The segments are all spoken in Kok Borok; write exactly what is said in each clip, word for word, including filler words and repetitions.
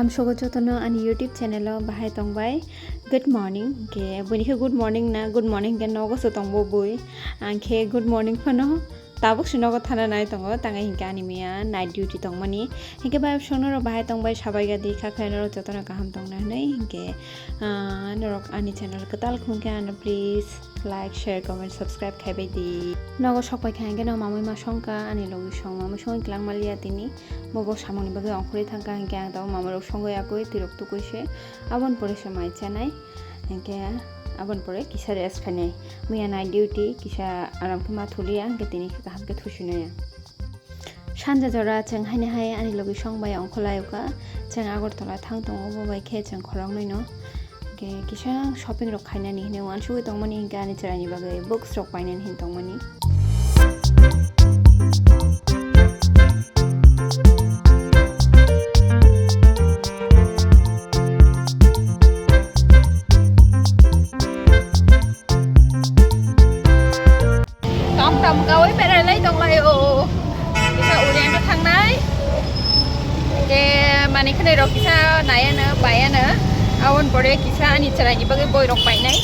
Sogo jotono ani YouTube channel o bahai tongbai. Good morning. Ke buini khe good morning na, good morning ke nogo se tongbo bui. Ang khe good morning phano tabuk se nogo thana nai tongo. Tangai hinkhe ani miya night duty tongmani. Hinkhe bai songno rok bahai tongbai sabai gadi kha khe norok jotono kaham tongna hinui. Hinkhe, ah, norok ani channel kwtal khungkhe ano please like, share, comment, subscribe khaibai di. Nogo sokpai kha hinkhe no mamui ma songkha ani logi song mamui songwi kwlangma liya tini. Bobo samungni bagwi ongkhorwi thangkha hinkhe ang tabuk mamui rok songwi yakwi twirok tukwi se aboni pore se mai chanai. Hinkhe aboni pore kisa rest khainai. Muya night duty kisa aram khe ma thuliya hinkhe tini khe kaham khe thusinaya. Sanja jora chwng haini hai ani logi song bai ongkholai kha. Chwng Agartala thang tongo bo bai khe chwng khoroknwi no. Hinkhe kisa shopping rok khainani hinwi uansugwi tongmani hinkhe ani chwraini bagwi books rok painani hin tongmani. Tom tom kawi berai lai tong lai o. Kisa Oriento thangnai. Ke mani khnai rok kisa nayano, bayano. Aboni pore kisa ani chwraini bagwi boi rok painai.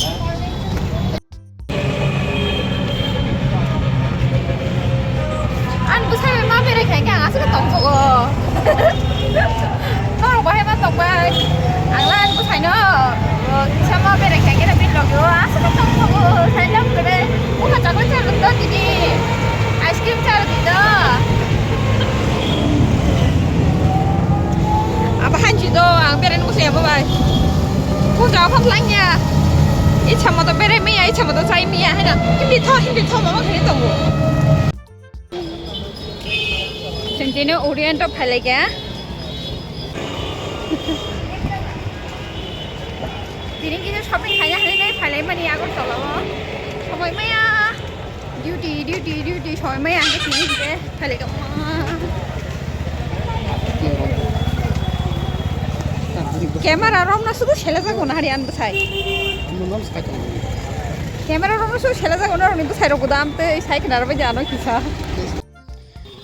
Ani bwsai bai ma berai khai khe ang aswk tongthogo. Norok bahai ma tongbai. Ang la ani bwsai no, o, kisa ma berai khai khe bini logi o aswk tongthogo. Sai lam kore. Bukha chakle chalo to tini. Ice cream chalo di to. Abo hanchi do, ang berai nung se abo bai. Puja phang langya. Ichha moto berai maya, ichha moto chai maya, hai na. Hindi tho, hindi tho, mama khani tongo. Sentino Oriento phailai kha. Tini kisa shopping khaina hinwi nai phailai mani Agartala o. Somoi maya. Duty, duty, duty, somoi maya ang tini kisa phailai kha. Camera romna sudu sela jago na hari an bwsai. Camera romna sudu sela jago na roni bwsai rok dam tei sai khna rw bai jano kisa.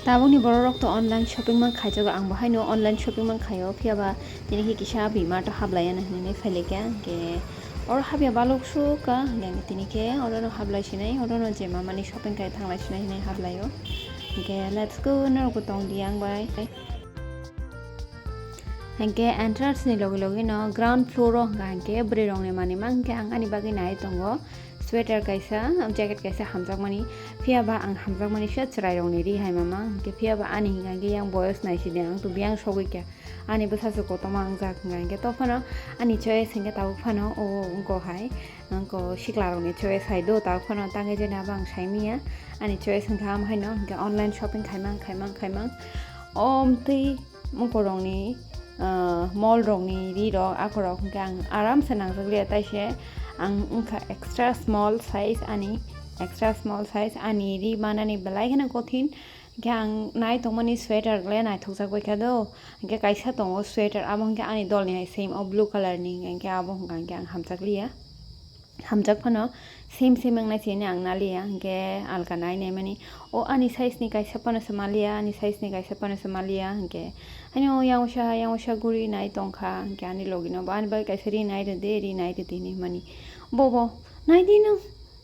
Tabukni borok rok to online shopping man khaijago, ang bo haino online shopping man khaio, phiya ba tini khe kisa V-Mart o hablaiya hinwi phailai kha, hinkhe oro habya balok sukha, hinkhe tini khe oro no hablai sinai, oro no je mamani shopping khai thanglai sinai hinwi hablaio, hinkhe let's go, norok bo tong di ang bai. Hinkhe entrance ni logi logi no ground floor o hwnkha hinkhe bwrwi rok ni manwi ma hinkhe ang ani bagwi nai tongo. Sweater kaisa, jacket kaisa hamjakmani. Phiya ba ang hamjakmani se chwrai rokni ri hai mama. Hinkhe phiya ba ani hinkha hinkhe yang boyos nai sidi ang to biyang sogwi kha. Ani bwsa se kotorma wngjak hinkha hinkhe to phano ani choice hinkhe tabuk phano o wngkha hai. Wngkha sikla rokni choice hai do tabuk phano tangwi jani abo ang sai manya. Ani choice hinkha am haino hinkhe online shopping khaimang khaimang khaimang. Om twi Mukurokni, ah, mall rokni ri rok, akorok hwnkhe ang aram se nangjak liya, taise ang wngkha extra small size ani, extra small size ani ri manani belai kheno kothin, hwnkhe ang nai tongmani sweater le naithokjak bai kha do, hwnkhe kaisa tongo sweater, abo hwnkhe ani dolni hai same o blue colour ni, hwnkhe abo hwnkha hwnkhe ang hamjak liya. Hamjak phano same same wngnai se hwnwi ang naliya, hinkhe alka nai naimani. O ani size ni kaisa phano se maliya, ani size ni kaisa phano se maliya, hinkhe haino yang usa, yang usa guri nai tongkha, hinkhe ani logi no bo ani bagwi kaisa ri nai rwdi, ri nai rwdi hinwi hwnmani. Bo bo nai di nwng,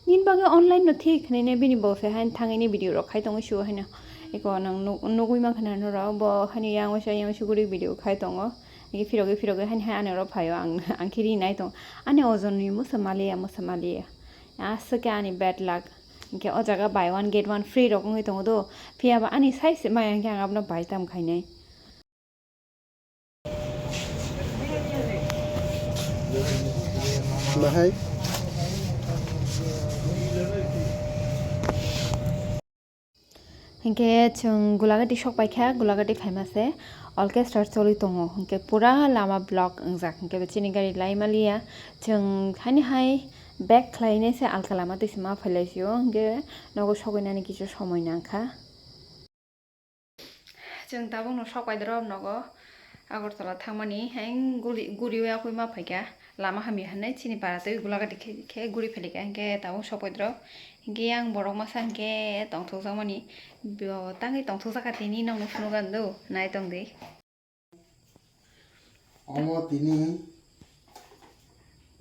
nini bagwi online no thik hinwi bini bo se haino thangwi ni video rok khai tongwi su haino. Eko nwng nuk-, nugwi mankha na norok, bo haino yang usa, yang usa guri video khai tongo. Hinkhe phirogwi phirogwi haini hai ani oro phaio ang, ang khe ri nai tong. Ani ojon ni musa maliya, musa maliya. Aswk khe ani bad luck. Hinkhe o jaga buy one get one free rok wngwi tongo do. Phiya ba ani size se maya hinkhe ang abono buy tam khainai. Bahai. Hinkhe chwng Gulagati sok paikha, Gulagati phaima se orchestra choli tongo. Hinkhe pura lama block wngjak. Hinkhe chini gari lai maliya. Chwng haini hai back khlainai se alka lama twi se ma phailaisio. Hinkhe nogo sogwi nani kisa somoi nangkha. Chwng tabukno sok pai drop nogo Agartala thangmani. Heng guri, guriwi yakwi ma phaikha. Lama hamya hinwi chini para twi Gulagati khe, khe guri phailika, hinkhe tabuk sokphaidrok. Hinkhe yang borok masa hinkhe tongthokjakmani, bo tangwi tongthokjak kha tini nokno phunukha do, nai tongdi. Omo tini,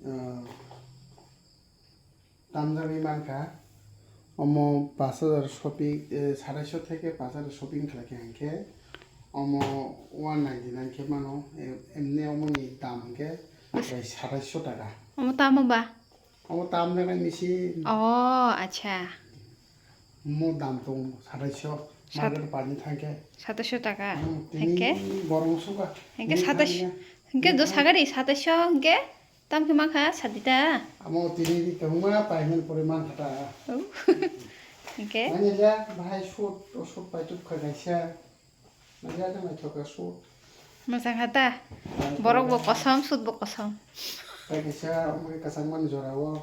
ah, tamjagwi mankha. Omo pash hajar shopping, eh, saraisho theke pash hajar shopping khlaikha hinkhe omo one ninety nine khe mano. Em-, emni omoni dam hinkhe bai saraisho taka. Omo tamo ba? Omo tamjaknai machine. Oh, acha. Mo dam tong sataisho, sat- market pani thangkhe. Sataisho taka. Hmm, tini hinkhe? Borong suka. Hinkhe tini sataisho, thangya. Hinkhe do sagari sataisho hinkhe tam khe mankha sadita. Amo tini di tongma payment pore mankha ta. Oh. Hinkhe? Manya ja bahai shoot, shoot paituk kha kaisa. Manya ja naithoka shoot. Mwchang kha ta? Naithoka. Borok bo kosom, shoot bo kosom. Pai kaisa, omo khe kwchangmani jora o.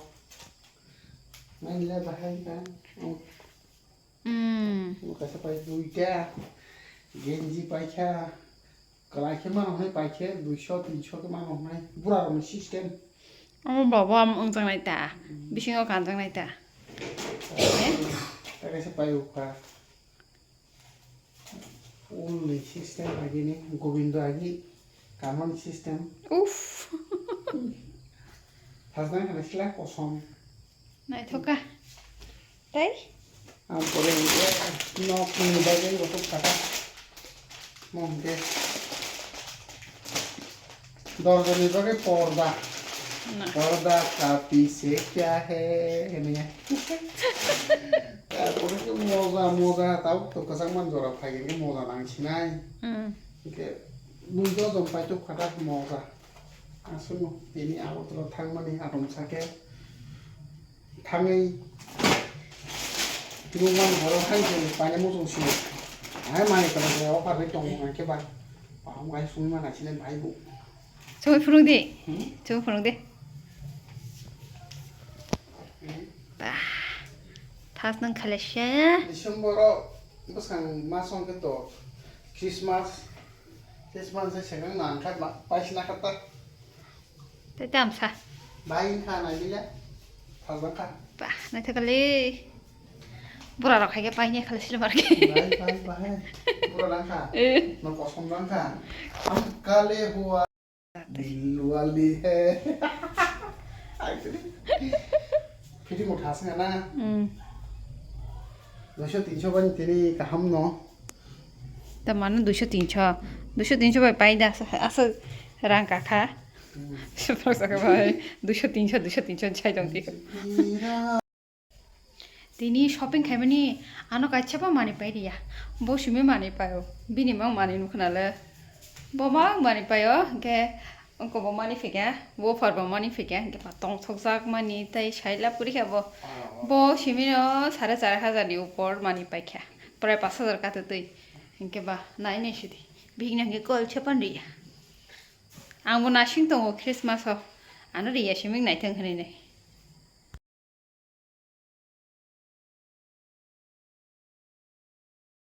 Nainle bahai kha. Hmm. Omo kaisa pai duita. Genji paikha. Kwlai khe mano hwnwi paikhe duisho, tinsho khe mano hwnwi. Burarokni system. Omo baba am wngjaknai ta. Hmm. Bisingo kanjaknai ta. Pai kaisa pai ukha. Ulni system agini, Gobindo agi, kamani system. Uff. Thajna khana sila kosom. Naithoka. Tai? Ampore hinkhe nokni bagwi rotok kata. Mo hinkhe. Dorjani bagwi porda. Na. Porda ka piche kya hai, hwnwi. Tarpore khe moja, moja, tabuk to kwchangmani jora phai khe moja nang sinai. Hmm. Hinkhe bui dojon paitok khatak moja. Aswkno tini Agartala thangmani atomsa khe. Thangwi nukmani horo hai se paina muchung si. Hai mai kala se offer bai tongo hwnkhe ba. Baham gai sungwi mana sile bai bu. Chumui phunuk di. Hmm? Chumui phunuk di. Hmm? Bah. Thas nang khala se. December o bwsang mas hwnkhe to Christmas. Christmas se sekang nang kha ba paisna kha ta. Tei tamsa. Bai wngkha nailila. Thajak kha. Ba, naithok kali. Bura rok hai khe pai ni khali sila mar khe. Bai, bai, bai. Bura lang kha. Eh. No kosom lang kha. Am kale hua. Dil wali hai. Phiti mo thas na. Hmm. Doisho tinsho bani tini kaham no. Ta mano duisho tinsho, duisho tinsho bai pai da, asa, asa rang kakha. Hmm. Soprak saka bai, duisho tinsho, duisho tinsho chai tong di. Tini shopping khaimani ano kaisa bo manwi pai riya. Bo simi manwi paio. Bini mang manwi nukha nale. Bo mang manwi paio, hwnkhe Wngkha bo mani phikha, wopher bo mani phikha, hwnkhe ba tongthokjak mani tei sai lab kwrwi kha bo. Bo simi no sare char hajar ni upor mani paikha, prai pash hajar kathwi twi. Hwnkhe ba nai nai sidi, bihik no hwnkhe kol se pan riya. Ang bo nasing tongo Christmas o, ano riya simi naithok hinwi nai.